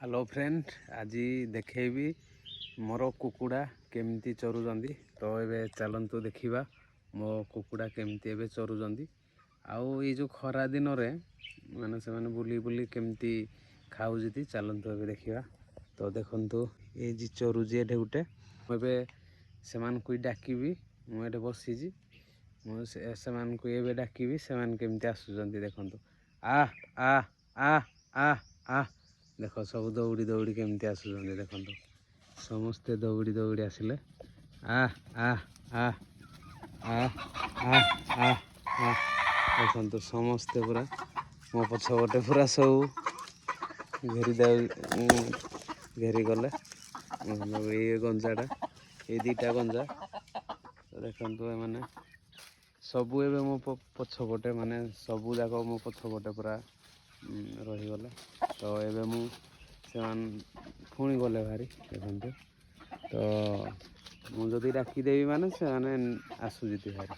Hello friend, ଆଜି ଦେଖେଇବି ମୋର କୁକୁଡ଼ା କେମିତି ଚରୁଛନ୍ତି। ତ ଏବେ ଚାଲନ୍ତୁ ଦେଖିବା ମୋ କୁକୁଡ଼ା କେମିତି ଏବେ ଚରୁଛନ୍ତି ଆଉ ଏଇ ଯେଉଁ ଖରା ଦିନରେ ମାନେ ସେମାନେ ବୁଲି ବୁଲି କେମିତି ଖାଉଛନ୍ତି। ଚାଲନ୍ତୁ ଏବେ ଦେଖିବା। ତ ଦେଖନ୍ତୁ, ଏଇ ଯେ ଚରୁଛି ଏଠି ଗୋଟେ। ମୁଁ ଏବେ ସେମାନଙ୍କୁ ଡାକିବି। ମୁଁ ଏଠି ବସିଛି। ମୁଁ ସେମାନଙ୍କୁ ଏବେ ଡାକିବି, ସେମାନେ କେମିତି ଆସୁଛନ୍ତି ଦେଖନ୍ତୁ। ଆ ଆ ଆ ଆ ଆ। ଦେଖ, ସବୁ ଦୌଡ଼ି ଦୌଡ଼ି କେମିତି ଆସୁଛନ୍ତି ଦେଖନ୍ତୁ। ସମସ୍ତେ ଦୌଡ଼ି ଦୌଡ଼ି ଆସିଲେ। ଆ ଆ ଆ ଆ ଆ ଆ ଆ। ଦେଖନ୍ତୁ, ସମସ୍ତେ ପୁରା ମୋ ପଛପଟେ ପୁରା ସବୁ ଘେରି ଯାଉ ଘେରି ଗଲେ। ଏଇ ଗଞ୍ଜାଟା, ଏଇ ଦୁଇଟା ଗଞ୍ଜା। ତ ଦେଖନ୍ତୁ, ଏମାନେ ସବୁ ଏବେ ମୋ ପଛପଟେ, ମାନେ ସବୁ ଯାକ ମୋ ପଛପଟେ ପୁରା ରହିଗଲେ। ତ ଏବେ ମୁଁ ସେମାନେ ପୁଣି ଗଲେ ଭାରି ଦେଖନ୍ତୁ। ତ ମୁଁ ଯଦି ଡାକିଦେବି ମାନେ ସେମାନେ ଆସୁଛନ୍ତି ଭାରି।